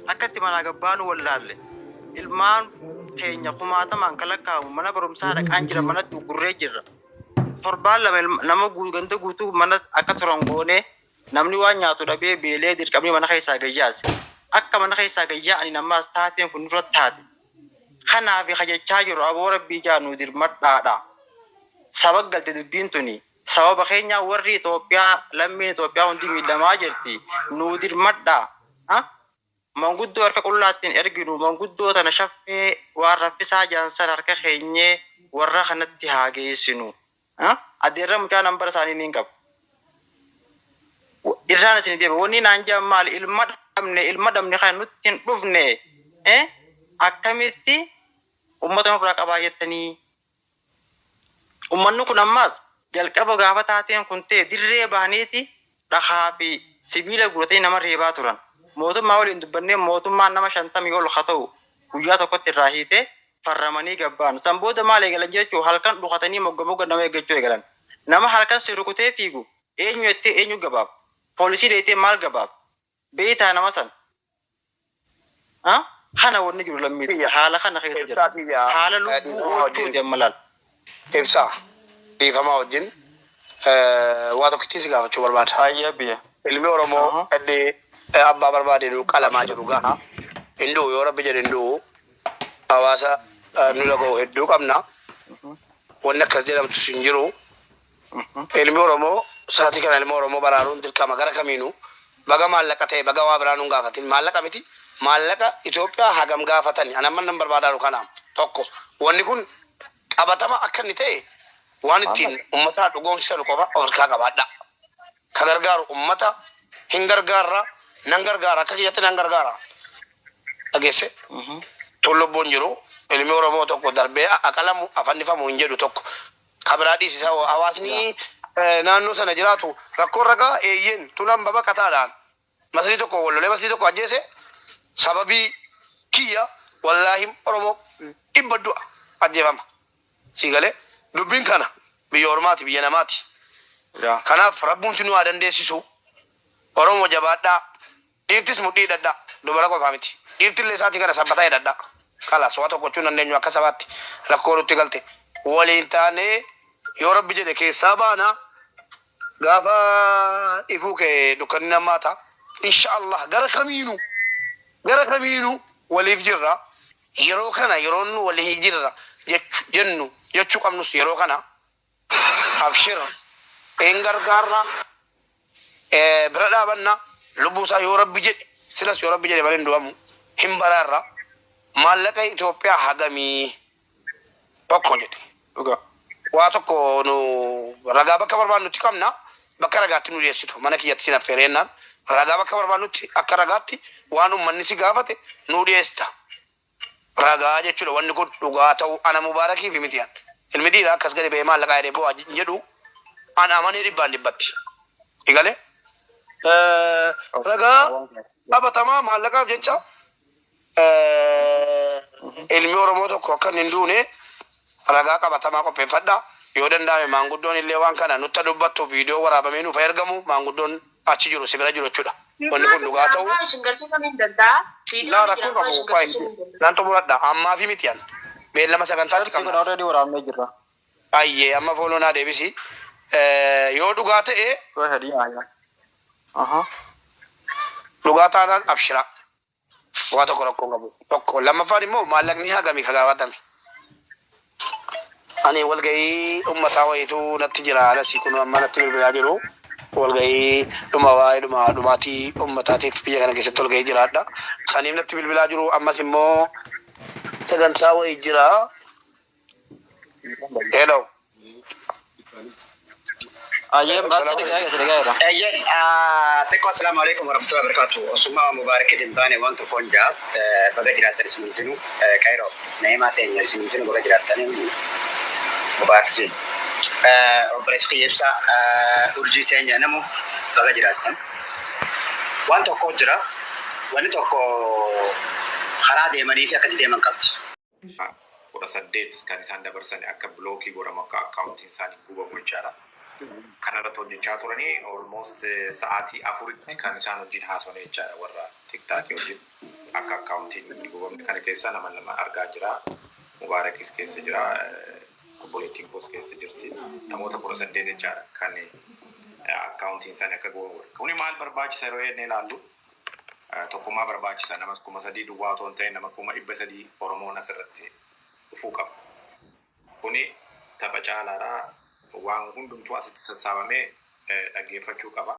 Akka itti manaa gabbaanu wallaalle. Ilmaan keenya kumaatamaan kan lakkaa'amu mana barumsaa dhaqaan jira, manatti uggurree jirra. Torbaan 2 nama ganda guutuu mana akka turan goonee, namni waan nyaatu dhabee beelee dirqamni mana keessaa gayyaase. Akka mana keessaa gayyaa'aniin ammaas taateen kun nurra taate. Kanaaf kajachaa jiru, aboo rabbii jaa nu dirmadhaadha. Saba galte dubbiin tuni. Sababa keenyaa warri Itoophiyaa, lammiin Itoophiyaa hundi miidhamaa jirti. Nuu dirmadhaa. Manguddoo harka qullaattiin erginu, manguddoo tana shaffee waan raffisaa jaansan harka keenyee warra kanatti haa geessinu. Adeerra mucaa nambara isaanii niin qaba. Irraan isin deema. Wanni naan jedhan maali? Ilma dhabne, ilma dhabne kana nutti hin dhufne. Akkamitti uummata nurraa qabaa jettanii? Uummanni kun ammaas jalqaba gaafa taateen kun ta'e dirree bahaniiti dhakaa fi sibiila guuratanii nama reebaa turan. Mootummaa waliin dubbannee, mootummaan nama 50 ol haa ta'u guyyaa tokkotti irraa hiitee farramanii gabbaan. San booda maal eegalan jechuu? Halkan dhukatanii mogga mogga nama eeggachuu eegalan. Nama halkan si rukutee fiigu eenyu jettee eenyu gabaaf? Poolisii dheetee maal gabaaf? Beeytaa nama san? Kana wanni jiru lammii haala kana keessa Ibsaa jira. kiyya Haala lubbuu dhiifama oolchuuti wajjin. amma laal. Ibsaa, dhiifama wajjin, waa tokkittiin si gaafachuu barbaada. Ayyaa biyya. Ilmi Oromoo inni abbaa barbaade qalamaa jiru gaha. Hin du'u, yoo rabbi jedhe hin du'u. Hawaasa nu dhaga'u hedduu qabna. Wanni akkas jedhamtu hin jiru. Ilmi Oromoo sa'aatii kana ilma Oromoo baraaruun dirqama gara kamiinuu, baga maallaqa ta'e, baga waa biraa nuun gaafatin, maallaqa miti, maallaqa Itoophiyaa hagam gaafatani? Ani amma nan barbaadaaru kanaaf tokko wanni kun qabatama akka inni ta'e waan ittiin uummataa dhugoomsisan qofa of harkaa qabaadha. Ka gargaaru uummata hin gargaarra, nan gargaara, akka kiyyatti nan gargaara. Dhageesse, tun lubbuun jiru ilmi Oromoo tokko darbee aqalamu afannifamu hin jedhu. Tokko kabiraa dhiisisa, hawaasni naannoo sana jiraatu rakkoo ragaa eeyyeen tun hamba baqataadhaan masrii tokko wallolee masrii tokko ajjeese, sababii kiyya wallaahi Oromoo 100 du'a, ajjeefama. Si galee? Dubbiin kana biyya ormaati, biyya namaati. Kanaaf rabbuunti nu haa dandeessisu. Oromoo jabaadhaa, dhiirtis mudhii hidhadhaa, dubara qofaa miti, dhiirtillee isaatii kana sabbataa hidhadhaa. Kalaas, waa tokko gochuu hin dandeenyu. Akka sabaatti rakkoo nutti galte waliin taanee yoo rabbi jedhe keessaa baana. Gaafa ifuu kee dukkanni nammaata. Insha Allah gara kamiinuu, gara kamiinuu waliif jirra. Yeroo kana yeroon nu walii jirra jennu jechuu qabnus yeroo kana. Abshir, hin gargaarra, bira dhaabanna. Lubbuu isaa yoo rabbi jedhe, silas yoo rabbi jedhe malee hin du'amu, hin baraarra. Maallaqa Itoophiyaa hagamii tokko jedhe. Dhugaa. Waa tokko nu ragaa bakka barbaadnutti qabna, bakka ragaatti nu dhiyeessitu mana kiyyatti sin affeeree jennaan, ragaa bakka barbaadnutti akka ragaatti waan ummanni si gaafate nu dhiyeessita. Ragaa jechuudha wanni kun dhugaa ta'uu. Ana Mubaarakii fi miti, an ilmi dhiiraa akkas gadi ba'ee maallaqaa jedhee bu'aa jedhu an amanee dhibbaan dhibbatti. Egalee ragaa qabatamaa maallaqaaf jecha ilmi Oromoo tokko akka inni hin duune ragaa qabatamaa qopheeffadha. Yoo danda'ame maanguddoon illee waan kana nutti dubbattu, viidiyoo waraabamee nuuf ergamu, maanguddoon achi jiru si bira jiru jechuudha. Wanni kun dhugaa ta'uu. Isin garsiisuu ni danda'a. Laa, rakkoo qabu nan xumuradha. Ammaa fi miti, an beellama sagantaatti Kun qabna. already waraabnee jirra. Ayyee, amma fooloo naa deebisi. Yoo dhugaa ta'e Go ahead, yeah. Aha. Dhugaa taanaan abshira. Waa tokko rakkoo qabu. Tokko lammaffaan immoo maallaqni hagami ka gaafatame? Ani walgahii uummataa wayiitu natti jira. Alasii kun amma natti bilbilaa jiru. Walgahii dhuma waa'ee dhuma dhumaatii uummataatiif biyya kana keessatti walgahii jiraadha. Saniif natti bilbilaa jiru. Ammas immoo sagantaa wayii jira. Hello. Ayyee, baasii dhagaa si dhagaa jira. Eeyyen, xiqqoo assalaamu alaikum warahmatullahi wabarakatuh. Osuma Mubaarakii hin baane waan tokkoon jaa, baga jiraattan isin hundinuu, Kairoo Na'imaa teenya isin hundinuu baga jiraattan Mubaarak jeen. Obboleessi kiyya Ibsaa, urjii teenya namu baga jiraattan. Waan tokko jira. Wanni tokko karaa deemanii fi akkatti deeman qabdi. 18 kan isaan dabarsan akka block godhamu, akka akkaawuntiin isaanii gubamu jechaadha. Kanarratti hojjechaa turanii almost sa'aatii 4tti kan isaan wajjin haasofne jechaadha, warra TikTokii wajjin. Akka akkaawuntiin hin gubamne kana keessa nama lama argaa jira. Mubaarakis keessa jira. Obboleettiin koos keessa jirti. Namoota 18 jechaadha kan akkaawuntiin isaanii akka gubamu. Kuni maal barbaachisa yeroo jennee ilaallu, tokkummaa barbaachisa. Nama 3000 duwwaa otoo hin ta'in nama 300,000 Oromoon asirratti dhufuu qaba. Kuni tapha caalaadha. Waan hundumtuu asitti sassaabamee dhaggeeffachuu qaba.